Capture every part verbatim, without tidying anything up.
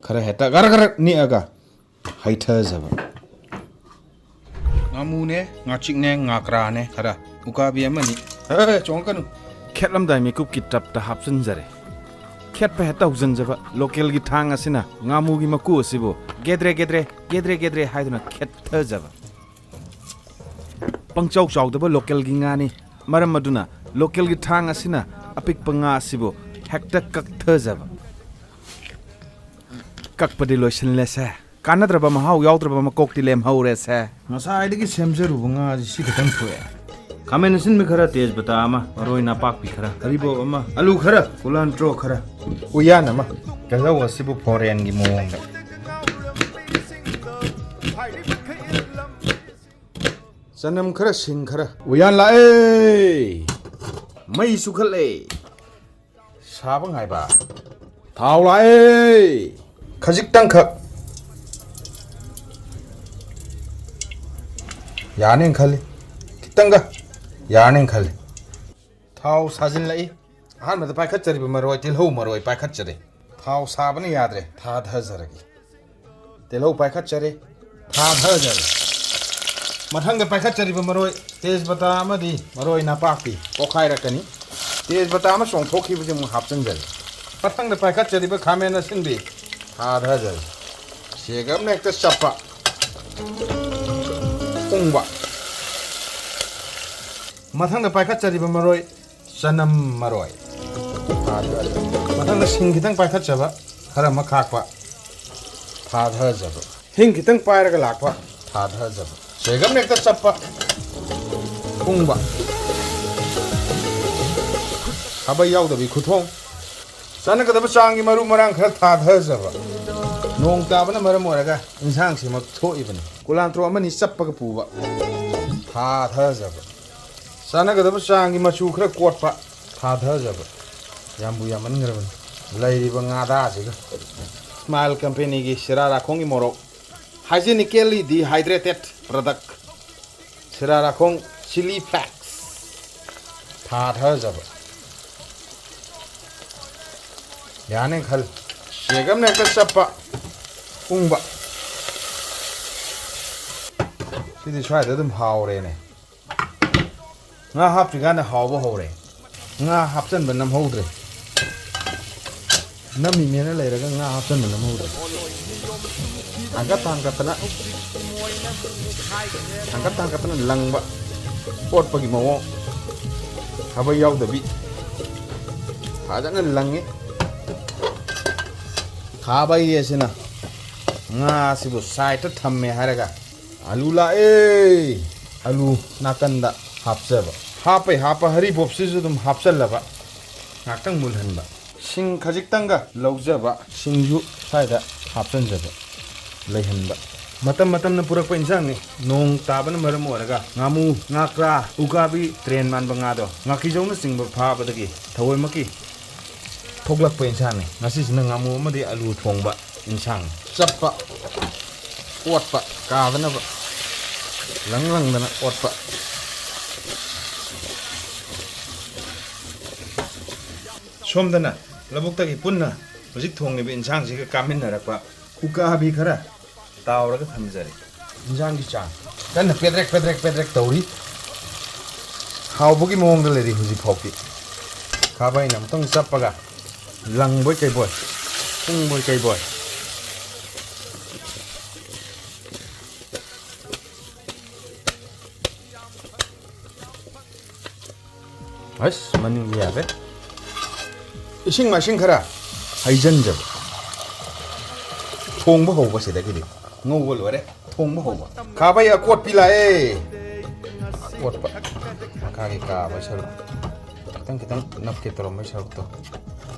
ꯈꯔ ꯍꯦꯛꯇ ꯒꯔ ꯒꯔ ꯅꯤꯛꯑꯒ ꯍꯩꯊꯖꯕ꯫ ꯉꯥꯃꯨꯅꯦ, ꯉꯥꯆꯤꯛꯅꯦ, ꯉꯥꯀ꯭ꯔꯥꯅꯦ, ꯈꯔ ꯎꯀꯥꯕꯤ ꯑꯃꯅꯤ꯫ ꯍꯦ, ꯆꯣꯡꯉꯛꯀꯅꯨ꯫ ꯈꯦꯠꯂꯝꯗꯥꯏ ꯃꯤꯀꯨꯞꯀꯤ ꯇꯞꯇ ꯍꯥꯞꯆꯤꯟꯖꯔꯦ꯫ ꯈꯦꯠꯄ ꯍꯦꯛꯇ ꯍꯧꯖꯤꯟꯖꯕ ꯂꯣꯀꯦꯜꯒꯤ ꯊꯥꯡ ꯑꯁꯤꯅ ꯉꯥꯃꯨꯒꯤ ꯃꯀꯨ ꯑꯁꯤꯕꯨ ꯒꯦꯗ꯭ꯔꯦ ꯒꯦꯗ꯭ꯔꯦ, ꯒꯦꯗ꯭ꯔꯦ ꯒꯦꯗ꯭ꯔꯦ ꯍꯥꯏꯗꯨꯅ ꯈꯦꯠꯊꯖꯕ꯫ ꯄꯪꯆꯥꯎ ꯆꯥꯎꯗꯕ ꯂꯣꯀꯦꯜꯒꯤ ꯉꯥꯅꯤ꯫ ꯃꯔꯝ ꯑꯗꯨꯅ ꯂꯣꯀꯦꯜꯒꯤ ꯊꯥꯡ ꯑꯁꯤꯅ ꯑꯄꯤꯛꯄ ꯉꯥ ꯑꯁꯤꯕꯨ ꯍꯦꯛꯇ ꯀꯛꯊꯖꯕ꯫ ꯀꯛꯄꯗꯤ ꯂꯣꯏꯁꯤꯜꯂꯦꯁꯦ꯫ ꯀꯥꯟꯅꯗ꯭ꯔꯕ ꯃꯍꯥꯎ ꯌꯥꯎꯗ꯭ꯔꯕ ꯃꯀꯣꯛꯇꯤ ꯂꯦꯝꯍꯧꯔꯦꯁꯦ꯫ ꯉꯁꯥꯏꯗꯒꯤ ꯁꯦꯝꯖꯔꯨꯕ ꯉꯥꯁꯤ ꯁꯤ ꯈꯛꯇꯪ ꯊꯣꯛꯑꯦ꯫ ꯈꯥꯃꯦꯟ ꯑꯁꯤꯟꯕꯤ ꯈꯔ, ꯇꯦꯖꯄꯇꯥ ꯑꯃ, ꯃꯔꯣꯏ ꯅꯥꯄꯥꯛꯄꯤ ꯈꯔ, ꯀꯔꯤꯕꯣꯞ ꯑꯃ, ꯑꯂꯨ ꯈꯔ, ꯀꯨꯂꯥꯟꯇ꯭ꯔꯣ ꯈꯔ, ꯎꯌꯥꯟ ꯑꯃ꯫ ꯇꯤꯜꯍꯧ ꯑꯁꯤꯕꯨ ꯐꯣꯔꯦꯟꯒꯤ ꯃꯑꯣꯡꯗ꯫ ꯆꯅꯝ ꯈꯔ, ꯁꯤꯡ ꯈꯔ꯫ ꯎꯌꯥꯟ ꯂꯥꯛꯑꯦ꯫ ꯃꯩ ꯆꯨꯈꯠꯂꯦ꯫ ꯁꯥꯕ ꯉꯥꯏꯕ꯫ ꯊꯥꯎ ꯂꯥꯛꯑꯦ꯫ ꯈꯖꯤꯛꯇꯪꯈꯛ꯫ ꯌꯥꯅꯦꯅ ꯈꯜꯂꯤ꯫ ꯈꯤꯇꯪꯒ꯫ ꯌꯥꯅꯦꯅ ꯈꯜꯂꯤ꯫ ꯊꯥꯎ ꯁꯥꯖꯤꯜꯂꯛꯏ꯫ ꯑꯍꯥꯟꯕꯗ ꯄꯥꯏꯈꯠꯆꯔꯤꯕ ꯃꯔꯣꯏ, ꯇꯤꯜꯍꯧ ꯃꯔꯣꯏ ꯄꯥꯏꯈꯠꯆꯔꯦ꯫ ꯊꯥꯎ ꯁꯥꯕꯅ ꯌꯥꯗ꯭ꯔꯦ꯫ ꯊꯥꯊꯖꯔꯒꯦ꯫ ꯇꯤꯜꯍꯧ ꯄꯥꯏꯈꯠꯆꯔꯦ꯫ ꯊꯥꯊꯖꯔꯦ꯫ ꯃꯊꯪꯗ ꯄꯥꯏꯈꯠꯆꯔꯤꯕ ꯃꯔꯣꯏ, ꯇꯦꯖꯄꯇꯥ ꯑꯃꯗꯤ ꯃꯔꯣꯏ ꯅꯥꯄꯥꯛꯄꯤ ꯄꯣꯛꯈꯥꯏꯔꯛꯀꯅꯤ꯫ ꯇꯦꯖꯄꯇꯥ ꯑꯃ ꯆꯣꯡꯊꯣꯛꯈꯤꯕꯁꯤ ꯑꯃꯨꯛ ꯍꯥꯞꯆꯤꯟꯖꯔꯦ꯫ ꯃꯊꯪꯗ ꯄꯥꯏꯈꯠꯆꯔꯤꯕ ꯈꯥꯃꯦꯟ ꯑꯁꯤꯟꯕꯤ ꯊꯥꯊꯖꯔꯦ꯫ ꯁꯦꯒꯝꯅ ꯍꯦꯛꯇ ꯆꯞꯄ꯫ ꯎꯪꯕ꯫ ꯃꯊꯪꯗ ꯄꯥꯏꯈꯠꯆꯔꯤꯕ ꯃꯔꯣꯏ, ꯆꯅꯝ ꯃꯔꯣꯏ꯫ ꯊꯥꯊꯖꯕ꯫ ꯃꯊꯪꯗ ꯁꯤꯡ ꯈꯤꯇꯪ ꯄꯥꯏꯈꯠꯆꯕ, ꯈꯔ ꯑꯃ ꯈꯥꯛꯄ꯫ ꯊꯥꯊꯖꯕ꯫ ꯍꯤꯡ ꯈꯤꯇꯪ ꯄꯥꯏꯔꯒ ꯂꯥꯛꯄ꯫ ꯊꯥꯊꯖꯕ꯫ ꯁꯦꯒꯝ ꯍꯦꯛꯇ ꯆꯞꯄ꯫ ꯎꯪꯕ꯫ ꯈꯥꯕꯩ ꯌꯥꯎꯗꯕꯤ ꯈꯨꯊꯣꯡ꯫ ꯆꯥꯟꯅꯒꯗꯕ ꯆꯥꯡꯒꯤ ꯃꯔꯨ ꯃꯔꯥꯡ ꯈꯔ ꯊꯥꯊꯖꯕ꯫ ꯅꯣꯡ ꯇꯥꯕꯅ ꯃꯔꯝ ꯑꯣꯏꯔꯒ ꯏꯟꯁꯥꯡꯁꯤꯃꯛ ꯊꯣꯛꯏꯕꯅꯤ꯫ ꯀꯨꯂꯥꯟꯇ꯭ꯔꯣ ꯑꯃꯅꯤ ꯆꯞꯄꯒ ꯄꯨꯕ꯫ ꯊꯥꯊꯖꯕ꯫ ꯆꯥꯟꯅꯒꯗꯕ ꯆꯥꯡꯒꯤ ꯃꯆꯨ ꯈꯔ ꯀꯣꯠꯄ꯫ ꯊꯥꯊꯖꯕ꯫ ꯌꯥꯝꯕꯨ ꯌꯥꯝꯃꯟꯈ꯭ꯔꯕꯅꯤ꯫ ꯂꯩꯔꯤꯕ ꯉꯥꯗꯥꯁꯤꯒ꯫ ꯁ꯭ꯃꯥꯏꯜ ꯀꯝꯄꯦꯅꯤꯒꯤ ꯁꯤꯔꯥ ꯔꯥꯈꯣꯡꯒꯤ ꯃꯣꯔꯣꯛ꯫ Hygienically dehydrated product꯫ ꯁꯤꯔꯥ ꯔꯥꯈꯣꯡ ꯆꯤꯂꯤ ꯐ꯭ꯂꯦꯛꯁ꯫ ꯊꯥꯊꯖꯕ꯫ ꯌꯥꯅꯤ ꯈꯜꯂꯤ꯫ ꯁꯦꯒꯝꯅ ꯍꯦꯛꯇ ꯆꯞꯄ꯫ ꯄꯨꯡꯕ꯫ ꯁꯤꯗꯤ ꯁ꯭ꯋꯥꯏꯗ ꯑꯗꯨꯝ ꯍꯥꯎꯔꯦꯅꯦ꯫ ꯉꯥ ꯍꯥꯞꯇ꯭ꯔꯤꯀꯥꯟꯗ ꯍꯥꯎꯕ ꯍꯧꯔꯦ꯫ ꯉꯥ ꯍꯥꯞꯆꯟꯕ ꯅꯝꯍꯧꯗ꯭ꯔꯦ꯫ ꯅꯝꯃꯤꯅꯦꯅ ꯂꯩꯔꯒ ꯉꯥ ꯍꯥꯞꯆꯟꯕ ꯅꯝꯍꯧꯗ꯭ꯔꯦ꯫ ꯊꯥꯡꯒꯠ ꯊꯥꯡꯒꯠꯇꯅ, ꯊꯥꯡꯒꯠ ꯊꯥꯡꯒꯠꯇꯅ ꯂꯪꯕ꯫ ꯑꯣꯠꯄꯒꯤ ꯃꯑꯣꯡ꯫ ꯈꯥꯕꯩ ꯌꯥꯎꯗꯕꯤ꯫ ꯐꯖꯅ ꯂꯪꯉꯤ꯫ ꯈꯥꯕꯩ ꯑꯁꯤꯅ ꯉꯥꯁꯤꯕꯨ ꯁꯥꯏꯠꯇ ꯊꯝꯃꯦ ꯍꯥꯏꯔꯒ ꯑꯂꯨ ꯂꯥꯛꯑꯦ꯫ ꯑꯂꯨ ꯅꯥꯀꯟꯗ ꯍꯥꯞꯆꯕ꯫ ꯍꯥꯞꯄꯩ ꯍꯥꯞꯄ ꯍꯔꯤꯕꯣꯞꯁꯤꯁꯨ ꯑꯗꯨꯝ ꯍꯥꯞꯆꯜꯂꯕ꯫ ꯉꯥꯛꯇꯪ ꯃꯨꯜꯍꯟꯕ꯫ ꯁꯤꯡ ꯈꯖꯤꯛꯇꯪꯒ ꯂꯧꯖꯕ꯫ ꯁꯤꯡꯁꯨ ꯁ꯭ꯋꯥꯏꯗ ꯍꯥꯞꯆꯟꯖꯕ꯫ ꯂꯩꯍꯟꯕ꯫ ꯃꯇꯝ ꯃꯇꯝꯅ ꯄꯨꯔꯛꯄ ꯏꯟꯁꯥꯡꯅꯤ꯫ ꯅꯣꯡ ꯇꯥꯕꯅ ꯃꯔꯝ ꯑꯣꯏꯔꯒ ꯉꯥꯃꯨ, ꯉꯥꯀ꯭ꯔꯥ, ꯎꯀꯥꯕꯤ, ꯇ꯭ꯔꯦꯟ ꯃꯥꯟꯕ ꯉꯥꯗꯣ, ꯉꯥꯀꯤꯖꯧꯅꯆꯤꯡꯕ ꯐꯥꯕꯗꯒꯤ ꯊꯑꯣꯏꯃꯛꯀꯤ ꯊꯣꯛꯂꯛꯄ ꯏꯟꯁꯥꯡꯅꯤ꯫ ꯉꯁꯤꯁꯤꯅ ꯉꯥꯃꯨ ꯑꯃꯗꯤ ꯑꯂꯨ ꯊꯣꯡꯕ ꯏꯟꯁꯥꯡ꯫ ꯆꯞꯄ, ꯑꯣꯠꯄ, ꯀꯥꯗꯅꯕ ꯂꯪ ꯂꯪꯗꯅ ꯑꯣꯠꯄ꯫ ꯁꯣꯝꯗꯅ ꯂꯧꯕꯨꯛꯇꯒꯤ ꯄꯨꯟꯅ ꯍꯧꯖꯤꯛ ꯊꯣꯡꯂꯤꯕ ꯏꯟꯁꯥꯡꯁꯤꯒ ꯀꯥꯃꯤꯟꯅꯔꯛꯄ ꯎꯀꯥꯕꯤ ꯈꯔ ꯇꯥꯎꯔꯒ ꯊꯝꯖꯔꯦ꯫ ꯏꯟꯁꯥꯡꯒꯤ ꯆꯥꯡ ꯀꯟꯅ ꯄꯦꯗ꯭ꯔꯦꯛ ꯄꯦꯗ꯭ꯔꯦꯛ ꯄꯦꯗ꯭ꯔꯦꯛ ꯇꯧꯔꯤ꯫ ꯍꯥꯎꯕꯒꯤ ꯃꯑꯣꯡꯗ ꯂꯩꯔꯤ ꯍꯧꯖꯤꯛ ꯐꯥꯎꯗꯤ꯫ ꯈꯥꯕꯩꯅ ꯑꯃꯨꯛꯇꯪ ꯆꯞꯄꯒ ꯂꯪꯕꯣꯏ ꯀꯩꯕꯣꯏ, ꯄꯨꯡꯕꯣꯏ ꯀꯩꯕꯣꯏ꯫ ꯑꯁ, ꯃꯅꯤꯡꯗꯤ ꯌꯥꯗ꯭ꯔꯦ꯫ ꯏꯁꯤꯡ ꯃꯥꯏꯁꯤꯡ ꯈꯔ ꯍꯩꯖꯤꯟꯖꯕ꯫ ꯊꯣꯡꯕ ꯍꯧꯕ ꯁꯤꯗꯒꯤꯗꯤ꯫ ꯉꯧꯕ ꯂꯣꯏꯔꯦ꯫ ꯊꯣꯡꯕ ꯍꯧꯕ꯫ ꯈꯥꯕꯩ ꯑꯀꯣꯠꯄꯤ ꯂꯥꯛꯑꯦ꯫ ꯑꯀꯣꯠꯄ꯫ ꯃꯈꯥꯒꯤ ꯀꯥꯕꯩ ꯁꯔꯨꯛ꯫ ꯈꯤꯇꯪ ꯈꯤꯇꯪ ꯅꯞꯀꯦ ꯇꯧꯔꯝꯕꯩ ꯁꯔꯨꯛꯇꯣ꯫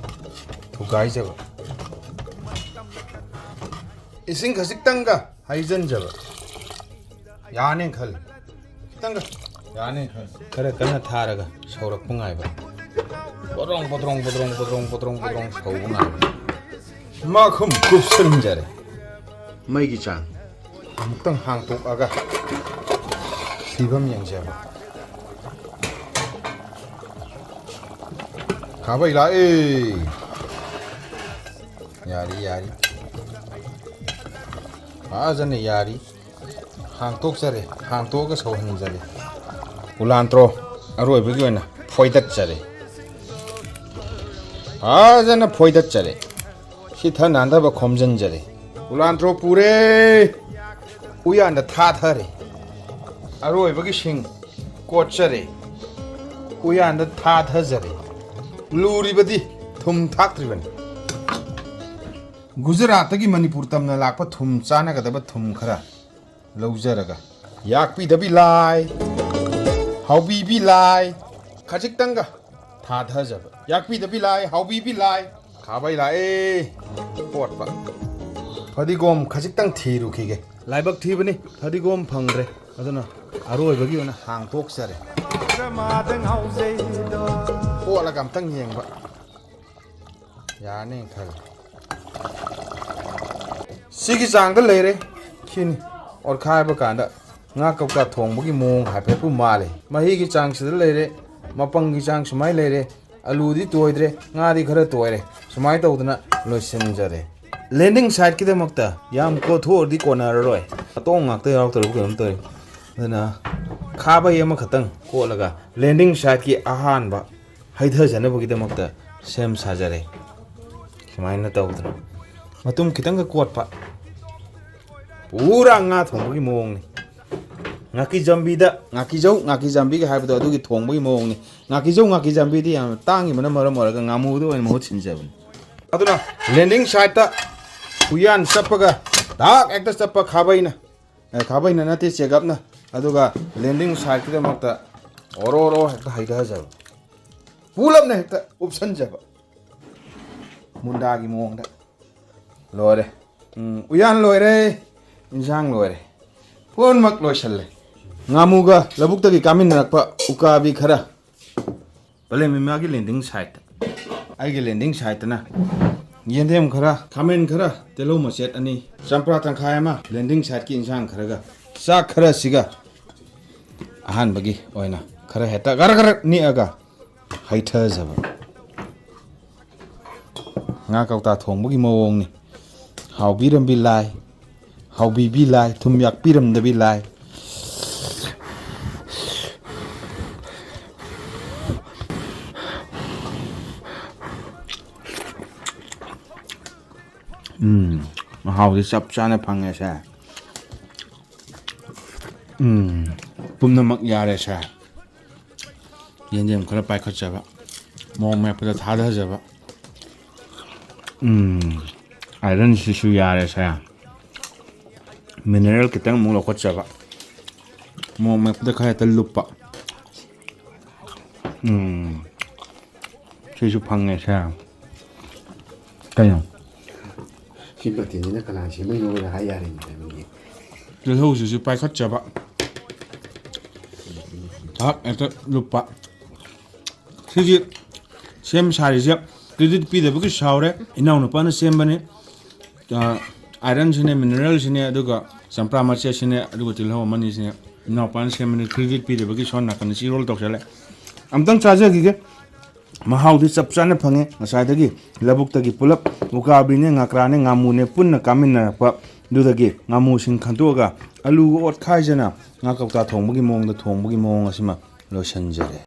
ꯊꯨꯒꯥꯏꯖꯕ꯫ ꯏꯁꯤꯡ ꯈꯖꯤꯛꯇꯪꯒ ꯍꯩꯖꯤꯟꯖꯕ꯫ ꯌꯥꯅꯦꯅ ꯈꯜꯂꯤ꯫ ꯈꯤꯇꯪꯒ꯫ ꯌꯥꯅꯦꯅ ꯈꯜꯂꯤ꯫ ꯈꯔ ꯀꯟꯅ ꯊꯥꯔꯒ ꯁꯧꯔꯛꯄ ꯉꯥꯏꯕ꯫ ꯕꯣꯗ꯭ꯔꯣꯡ, ꯕꯣꯗ꯭ꯔꯣꯡ, ꯕꯣꯗ꯭ꯔꯣꯡ, ꯕꯣꯗ꯭ꯔꯣꯡ, ꯕꯣꯗ꯭ꯔꯣꯡ ꯁꯧꯕ ꯉꯥꯏꯕ꯫ ꯃꯈꯨꯝ ꯀꯨꯞꯁꯤꯟꯖꯔꯦ꯫ ꯃꯩꯒꯤ ꯆꯥꯡ ꯑꯃꯨꯛꯇꯪ ꯍꯥꯡꯇꯣꯛꯑꯒ ꯐꯤꯕꯝ ꯌꯦꯡꯖꯕ꯫ ꯈꯥꯕꯩ ꯂꯥꯛꯑꯦ꯫ ꯌꯥꯔꯤ, ꯌꯥꯔꯤ꯫ ꯐꯖꯅ ꯌꯥꯔꯤ꯫ ꯍꯥꯡꯇꯣꯛꯆꯔꯦ꯫ ꯍꯥꯡꯇꯣꯛꯑꯒ ꯁꯧꯍꯟꯖꯔꯦ꯫ ꯀꯨꯂꯥꯟꯇ꯭ꯔꯣ ꯑꯔꯣꯏꯕꯒꯤ ꯑꯣꯏꯅ ꯐꯣꯏꯗꯠꯆꯔꯦ꯫ ꯐꯖꯅ ꯐꯣꯏꯗꯠꯆꯔꯦ꯫ ꯁꯤ ꯊ ꯅꯥꯟꯊꯕ ꯈꯣꯝꯖꯤꯟꯖꯔꯦ꯫ ꯀꯨꯂꯥꯟꯇ꯭ꯔꯣ ꯄꯨꯔꯦ꯫ ꯎꯌꯥꯟꯗ ꯊꯥꯊꯔꯦ꯫ ꯑꯔꯣꯏꯕꯒꯤ ꯁꯤꯡ ꯀꯣꯠꯆꯔꯦ꯫ ꯎꯌꯥꯟꯗ ꯊꯥꯊꯖꯔꯦ꯫ ꯂꯨꯔꯤꯕꯗꯤ ꯊꯨꯝ ꯊꯥꯛꯇ꯭ꯔꯤꯕꯅꯤ꯫ ꯒꯨꯖꯔꯥꯠꯇꯒꯤ ꯃꯅꯤꯄꯨꯔ ꯇꯝꯅ ꯂꯥꯛꯄ ꯊꯨꯝ ꯆꯥꯟꯅꯒꯗꯕ ꯊꯨꯝ ꯈꯔ ꯂꯧꯖꯔꯒ, ꯌꯥꯛꯄꯤꯗꯕꯤ ꯂꯥꯏ, ꯍꯥꯎꯕꯤꯕꯤ ꯂꯥꯏ, ꯈꯖꯤꯛꯇꯪꯒ ꯊꯥꯊꯖꯕ꯫ ꯌꯥꯛꯄꯤꯗꯕꯤ ꯂꯥꯏ, ꯍꯥꯎꯕꯤꯕꯤ ꯂꯥꯏ, ꯈꯥꯕꯩ ꯂꯥꯛꯑꯦ꯫ ꯀꯣꯠꯄ꯫ ꯐꯗꯤꯒꯣꯝ ꯈꯖꯤꯛꯇꯪ ꯊꯤꯔꯨꯈꯤꯒꯦ꯫ ꯂꯥꯏꯕꯛ ꯊꯤꯕꯅꯤ, ꯐꯗꯤꯒꯣꯝ ꯐꯪꯗ꯭ꯔꯦ꯫ ꯑꯗꯨꯅ ꯑꯔꯣꯏꯕꯒꯤ ꯑꯣꯏꯅ ꯍꯥꯡꯇꯣꯛꯆꯔꯦ꯫ ꯀꯣꯠꯂꯒ ꯑꯝꯇꯪ ꯌꯦꯡꯕ꯫ ꯌꯥꯔꯅꯤ ꯈꯜꯂꯤ꯫ ꯁꯤꯒꯤ ꯆꯥꯡꯗ ꯂꯩꯔꯦ꯫ ꯁꯤꯅꯤ ꯑꯣꯠꯈꯥꯏꯕ ꯀꯥꯟꯗ ꯉꯥ ꯀꯧꯇꯥ ꯊꯣꯡꯕꯒꯤ ꯃꯑꯣꯡ ꯍꯥꯏꯐꯦꯠꯄꯨ ꯃꯥꯜꯂꯦ꯫ ꯃꯍꯤꯒꯤ ꯆꯥꯡꯁꯤꯗ ꯂꯩꯔꯦ, ꯃꯄꯪꯒꯤ ꯆꯥꯡ ꯁꯨꯃꯥꯏꯅ ꯂꯩꯔꯦ꯫ ꯑꯂꯨꯗꯤ ꯇꯣꯏꯗ꯭ꯔꯦ, ꯉꯥꯗꯤ ꯈꯔ ꯇꯣꯏꯔꯦ꯫ ꯁꯨꯃꯥꯏꯅ ꯇꯧꯗꯅ ꯂꯣꯏꯁꯤꯟꯖꯔꯦ꯫ ꯂꯦꯟꯗꯤꯡ ꯁꯥꯏꯠꯀꯤꯗꯃꯛꯇ ꯌꯥꯝ ꯀꯣꯠꯊꯣꯛꯑꯗꯤ ꯀꯣꯟꯅꯔꯔꯣꯏ꯫ ꯑꯇꯣꯡ ꯉꯥꯛꯇ ꯌꯥꯎꯔꯛꯇꯧꯔꯕ ꯀꯩꯅꯣꯝ ꯇꯧꯔꯦ꯫ ꯑꯗꯨꯅ ꯈꯥꯕꯩ ꯑꯃꯈꯛꯇꯪ ꯀꯣꯠꯂꯒ ꯂꯦꯟꯗꯤꯡ ꯁꯥꯏꯠꯀꯤ ꯑꯍꯥꯟꯕ ꯍꯩꯊꯖꯅꯕꯒꯤꯗꯃꯛꯇ ꯁꯦꯝ ꯁꯥꯖꯔꯦ꯫ ꯁꯨꯃꯥꯏꯅ ꯇꯧꯗꯅ ꯃꯇꯨꯝ ꯈꯤꯇꯪꯒ ꯀꯣꯠꯄ꯫ ꯄꯨꯔꯥ ꯉꯥ ꯊꯣꯡꯕꯒꯤ ꯃꯑꯣꯡꯅꯤ꯫ ꯉꯥꯀꯤꯖꯝꯕꯤꯗ ꯉꯥꯀꯤꯖꯧ, ꯉꯥꯀꯤꯖꯝꯕꯤꯒ ꯍꯥꯏꯕꯗꯣ ꯑꯗꯨꯒꯤ ꯊꯣꯡꯕꯒꯤ ꯃꯑꯣꯡꯅꯤ꯫ ꯉꯥꯀꯤꯖꯧ, ꯉꯥꯀꯤꯖꯝꯕꯤꯗꯤ ꯌꯥꯝꯅ ꯇꯥꯡꯉꯤꯕꯅ ꯃꯔꯝ ꯑꯣꯏꯔꯒ ꯉꯥꯃꯨꯗ ꯑꯣꯏꯅ ꯃꯍꯨꯠ ꯁꯤꯟꯖꯕꯅꯤ꯫ ꯑꯗꯨꯅ ꯂꯦꯟꯗꯤꯡ ꯁꯥꯏꯠꯇ ꯎꯌꯥꯟ ꯆꯞꯄꯒ ꯗꯥꯛ ꯍꯦꯛꯇ ꯆꯞꯄ ꯈꯥꯕꯩꯅ, ꯑꯦ, ꯈꯥꯕꯩꯅ ꯅꯠꯇꯦ, ꯆꯦꯒꯞꯅ꯫ ꯑꯗꯨꯒ ꯂꯦꯟꯗꯤꯡ ꯁꯥꯏꯠꯀꯤꯗꯃꯛꯇ ꯑꯣꯔꯣ ꯑꯣꯔꯣ ꯍꯦꯛꯇ ꯍꯩꯊꯖꯕ꯫ ꯄꯨꯂꯞꯅ ꯍꯦꯛꯇ ꯎꯞꯁꯟꯖꯕ꯫ ꯃꯨꯟꯗꯥꯒꯤ ꯃꯑꯣꯡꯗ꯫ ꯂꯣꯏꯔꯦ꯫ ꯎꯝ, ꯎꯌꯥꯟ ꯂꯣꯏꯔꯦ꯫ ꯏꯟꯁꯥꯡ ꯂꯣꯏꯔꯦ꯫ ꯄꯨꯝꯅꯃꯛ ꯂꯣꯏꯁꯜꯂꯦ꯫ ꯉꯥꯃꯨꯒ ꯂꯧꯕꯨꯛꯇꯒꯤ ꯀꯥꯃꯤꯟꯅꯔꯛꯄ ꯎꯀꯥꯕꯤ ꯈꯔ꯫ ꯄꯂꯦꯝ ꯏꯃꯥꯒꯤ ꯂꯦꯟꯗꯤꯡ ꯁꯥꯏꯠꯇ꯫ ꯑꯩꯒꯤ ꯂꯦꯟꯗꯤꯡ ꯁꯥꯏꯠꯇꯅ ꯌꯦꯟꯗꯦꯝ ꯈꯔ, ꯈꯥꯃꯦꯟ ꯈꯔ, ꯇꯤꯜꯍꯧ ꯃꯆꯦꯠ ꯑꯅꯤ, ꯆꯝꯄ꯭ꯔꯥ ꯇꯪꯈꯥꯏ ꯑꯃ, ꯂꯦꯟꯗꯤꯡ ꯁꯥꯏꯠꯀꯤ ꯏꯟꯁꯥꯡ ꯈꯔꯒ ꯆꯥꯛ ꯈꯔꯁꯤꯒ ꯑꯍꯥꯟꯕꯒꯤ ꯑꯣꯏꯅ ꯈꯔ ꯍꯦꯛꯇ ꯒꯔ ꯒꯔ ꯅꯤꯛꯑꯒ ꯍꯩꯊꯖꯕ꯫ ꯉꯥ ꯀꯧꯇꯥ ꯊꯣꯡꯕꯒꯤ ꯃꯑꯣꯡꯅꯤ꯫ ꯍꯥꯎꯕꯤꯔꯝꯕꯤ ꯂꯥꯏ, ꯍꯥꯎꯕꯤꯕꯤ ꯂꯥꯏ, ꯊꯨꯝ ꯌꯥꯛꯄꯤꯔꯝꯗꯕꯤ ꯂꯥꯏ꯫ ꯎꯝ, ꯃꯍꯥꯎꯗꯤ ꯆꯞ ꯆꯥꯅ ꯐꯪꯉꯦꯁꯦ꯫ ꯎꯝ, ꯄꯨꯝꯅꯃꯛ ꯌꯥꯔꯦꯁꯦ꯫ ꯌꯦꯟꯗꯦꯝ ꯈꯔ ꯄꯥꯏꯈꯠꯆꯕ, ꯃꯣꯔꯣꯛ ꯃꯦꯠꯄꯗ ꯊꯥꯗꯖꯕ꯫ ꯎꯝ, ꯑꯥꯏꯔꯟꯁꯤꯁꯨ ꯌꯥꯔꯦꯁꯦ꯫ ꯃꯤꯅꯔꯦꯜ ꯈꯤꯇꯪ ꯑꯃꯨꯛ ꯂꯧꯈꯠꯆꯕ, ꯃꯣꯔꯣꯛ ꯃꯦꯠꯄꯗ ꯈꯔ ꯍꯦꯛꯇ ꯂꯨꯞꯄ꯫ ꯎꯝ, ꯁꯤꯁꯨ ꯐꯪꯉꯦꯁꯦ꯫ ꯀꯩꯅꯣ? ꯁꯤ ꯃꯊꯦꯜꯁꯤꯅ ꯀꯅꯥ ꯁꯦꯝꯃꯛꯏꯅꯣꯅ ꯍꯥꯏ ꯌꯥꯔꯦꯅꯦ ꯃꯤꯒꯤ꯫ ꯇꯤꯜꯍꯧꯁꯤꯁꯨ ꯄꯥꯏꯈꯠꯆꯕ, ꯊꯥꯛ ꯍꯦꯛꯇ ꯂꯨꯞꯄ꯫ ꯁꯤꯒꯤ ꯁꯦꯝ ꯁꯥꯔꯤꯁꯦ ꯀ꯭ꯔꯦꯗꯤꯠ ꯄꯤꯗꯕꯒꯤ ꯁꯥꯎꯔꯦ, ꯏꯅꯥꯎꯅꯨꯄꯥꯅ ꯁꯦꯝꯕꯅꯤ꯫ ꯑꯥ, ꯑꯥꯏꯔꯟꯁꯤꯅꯦ, ꯃꯤꯅꯔꯦꯜꯁꯤꯅꯦ, ꯑꯗꯨꯒ ꯆꯝꯄ꯭ꯔꯥ ꯃꯆꯦꯠꯁꯤꯅꯦ, ꯑꯗꯨꯒ ꯇꯤꯜꯍꯧ ꯑꯃꯅꯤꯁꯤꯅꯦ꯫ ꯏꯅꯥꯎꯄꯥꯅ ꯁꯦꯝꯕꯅꯤ, ꯀ꯭ꯔꯦꯗꯤꯠ ꯄꯤꯗꯕꯒꯤ ꯁꯣꯝ ꯅꯥꯀꯟꯗ ꯆꯤꯔꯣꯜ ꯇꯧꯁꯜꯂꯦ꯫ ꯑꯝꯇꯪ ꯆꯥꯖꯈꯤꯒꯦ꯫ ꯃꯍꯥꯎꯗꯤ ꯆꯞ ꯆꯥꯅ ꯐꯪꯉꯦ꯫ ꯉꯁꯥꯏꯗꯒꯤ ꯂꯧꯕꯨꯛꯇꯒꯤ ꯄꯨꯂꯞ ꯎꯀꯥꯕꯤꯅꯦ, ꯉꯀ꯭ꯔꯥꯅꯦ, ꯉꯥꯃꯨꯅꯦ ꯄꯨꯟꯅ ꯀꯥꯃꯤꯟꯅꯔꯛꯄ꯫ ꯑꯗꯨꯗꯒꯤ ꯉꯥꯃꯨꯁꯤꯡ ꯈꯟꯇꯣꯛꯑꯒ ꯑꯂꯨꯒ ꯑꯣꯠꯈꯥꯏꯖꯅ ꯉꯥ ꯀꯧꯇꯥ ꯊꯣꯡꯕꯒꯤ ꯃꯑꯣꯡꯗ ꯊꯣꯡꯕꯒꯤ ꯃꯑꯣꯡ ꯑꯁꯤꯃ ꯂꯣꯏꯁꯤꯟꯖꯔꯦ꯫